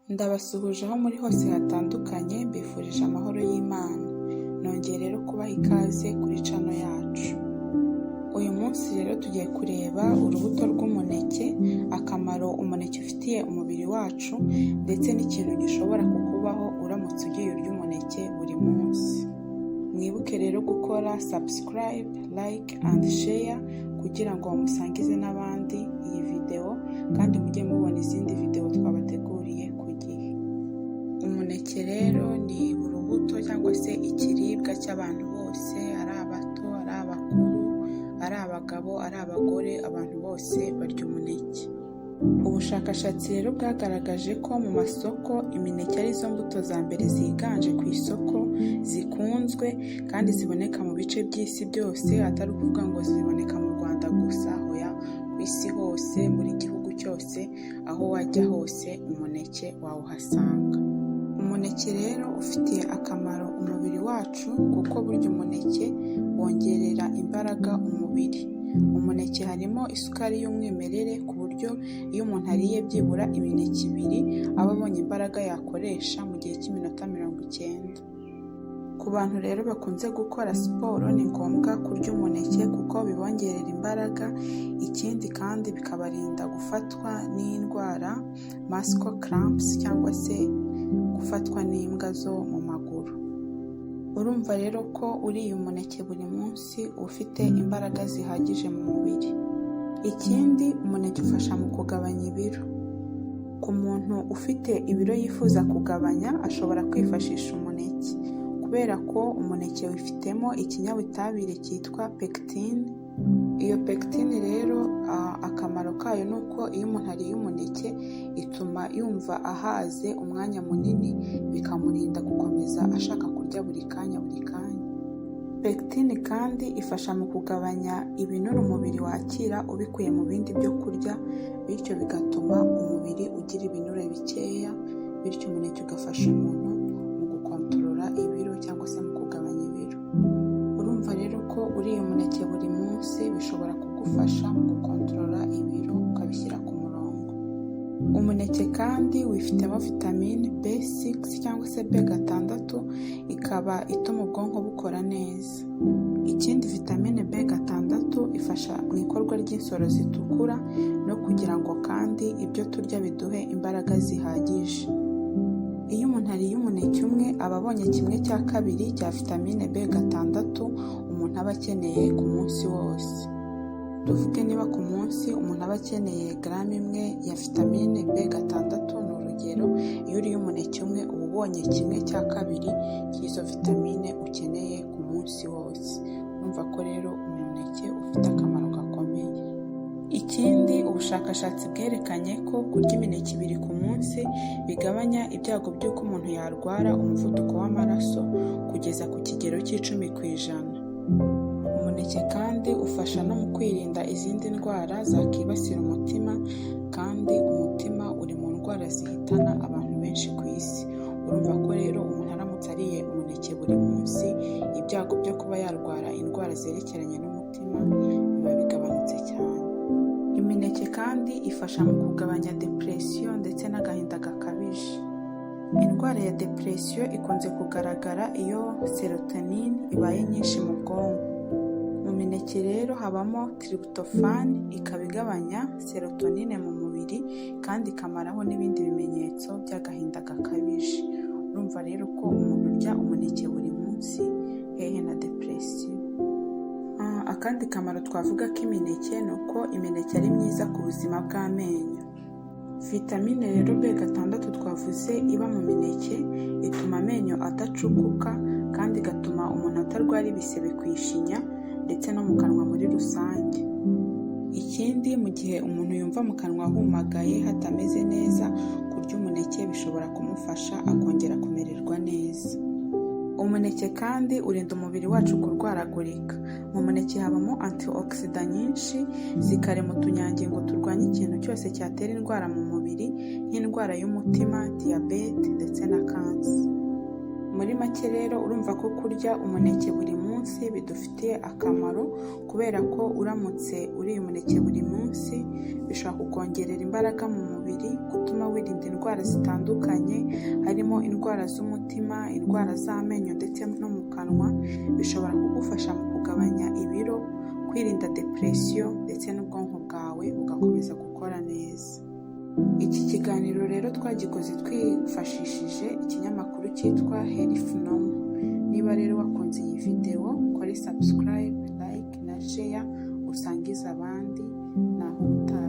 Ndabasuhuje aho muri hose hatandukanye, mbifurije amahoro y'Imana. Nongeye rero kubaha ikaze kuri channel yacu. Uyu munsi rero tugiye kureba urubuto rw'umuneke, akamaro umuneke ufitiye umubiri wacu ndetse n'ikintu gishobora kukubaho uramutse ugiye urya umuneke buri munsi. Mwibuke rero gukora subscribe, like and share kugira ngo musangize n'abandi iyi video kandi mujye mubona izindi video twabateguriye ku gihe. Umuneke rero ni urubuto cyangwa se ikiribwa cy'abantu bose, ari abato, ari abakuru, ari abagabo, ari abagore, abantu bose barya umuneke. Ubushakashatsi rero bwagaragaje ko mu masoko imineke ari zo mbuto za mbere ziganje ku isoko, zikunzwe kandi ziboneka mu bice by'isi byose, atari ukuvuga ngo ziboneka mu Rwanda gusa, hoya, ku isi hose, buri gihugu cyose, aho wajya hose umuneke wawuhasanga. Umuneke rero ufitiye akamaro umubiri wacu kuko burya umuneke wongerera imbaraga umubiri. Umuneke harimo isukari y'umwimerere ku buryo iyo umuntu ariye byibura imineke ibiri aba abonye imbaraga yakoresha mu gihe cy'iminota 90. Ku bantu rero bakunze gukora siporo ni ngombwa kurya umuneke kuko bibongerera imbaraga, ikindi kandi bikabarinda gufatwa n'indwara muscle cramps cyangwa se gufatwa n'imbwa zo mu maguru. Urumva rero ko uriye umuneke buri munsi uba ufite imbaraga zihagije mu mubiri. Ikindi, umuneke ufasha mu kugabanya ibiro. Ku muntu ufite ibiro yifuza kugabanya ashobora kwifashisha umuneke kubera ko umuneke wifitemo ikinyabutabire cyitwa pectine. Iyo pectine rero akamaro kayo ni uko iyo umuntu ariye umuneke ituma yumva ahaze umwanya munini, bikamurinda gukomeza ashaka kurya buri kanya buri kanya. Pectine kandi ifasha mu kugabanya ibinure umubiri wakira ubikuye mu bindi byo kurya, bityo bigatuma umubiri ugira ibinure bikeya, bityo umuneke ugafasha umuntu mu gukontorora ibiro cyangwa se mu kugabanya ibiro. Urumva rero ko uriye umuneke buri munsi bishobora kugufasha mu gukontorora ibiro ukabishyira ku murongo. Umuneke kandi wifitemo vitamine B6 cyangwa se B6, ikaba ituma ubwonko bukora neza. Ikindi, vitamine B6 ifasha mu ikorwa ry'insoro zitukura no kugira ngo kandi ibyo turya biduhe imbaraga zihagije. Iyo umuntu ariye umuneke umwe aba abonye 1/2 cya vitamine B6 umuntu aba akeneye ku munsi wose. Tuvuge niba ku munsi umuntu aba akeneye garama 1 ya vitamine B6, ni urugero, iyo uriye umuneke umwe uba ubonye 1/2 cy'izo vitamine ukeneye ku munsi wose. Urumva ko rero umuneke ufite akamaro gakomeye. Ikindi, ubushakashatsi bwerekanye ko kurya imineke 2 ku munsi bigabanya ibyago by'uko umuntu yarwara umuvuduko w'amaraso kugeza ku kigero cy'10%. Umuneke kandi ufasha no mu kwirinda izindi ndwara zakibasira umutima, kandi umutima uri mu ndwara zihitana abantu benshi ku isi. Urumva ko rero umuntu aramutse ariye umuneke buri munsi, ibyago byo kuba yarwara indwara zerekeranye n'umutima biba bigabanutse cyane. Imineke kandi ifasha mu kugabanya depression ndetse n'agahinda gakabije. Indwara ya depression ikunze kugaragara iyo serotonin ibaye nyinshi mu bwonko. Mu mineke rero habamo tryptophan, ikaba igabanya serotonin mu mubiri kandi ikamaraho n'ibindi bimenyetso by'agahinda gakabije. Urumva rero ko umuntu urya umuneke buri munsi, hehe na depression. Akandi kamaro twavuga k'imineke ni uko imineke ari myiza ku buzima bw'amenyo. Vitamine rero B6 twavuze iba mu mineke ituma amenyo adacukuka kandi igatuma umuntu atarwara ibisebe ku ishinya ndetse no mu kanwa muri rusange. Ikindi, mu gihe umuntu yumva mu kanwa humagaye hatameze neza, kurya umuneke bishobora kumufasha akongera kumererwa neza. Umuneke kandi urinda umubiri wacu kurwaragurika. Mu muneke habamo antioxidant nyinshi zikarema utunyangingo turwanya ikintu cyose cyatera indwara mu mubiri, nk'indwara y'umutima, diyabete ndetse na kansi. Muri make rero urumva ko kurya umuneke buri munsi bidufitiye akamaro, kubera ko uramutse uriye umuneke buri munsi munsi, bishobora kukongerera imbaraga mu mubiri, gutuma wirinda indwara zitandukanye, harimo indwara z'umutima, indwara z'amenyo ndetse no mu kanwa, bishobora kugufasha mu kugabanya ibiro, kwirinda depression ndetse n'ubwonko bwawe bugakomeza gukora neza. Iki kiganiro rero twagikoze twifashishije ikinyamakuru cyitwa Health Normal. Niba rero wakunze iyi video, kore subscribe, like na share, usangize abandi. Naho ubutaha.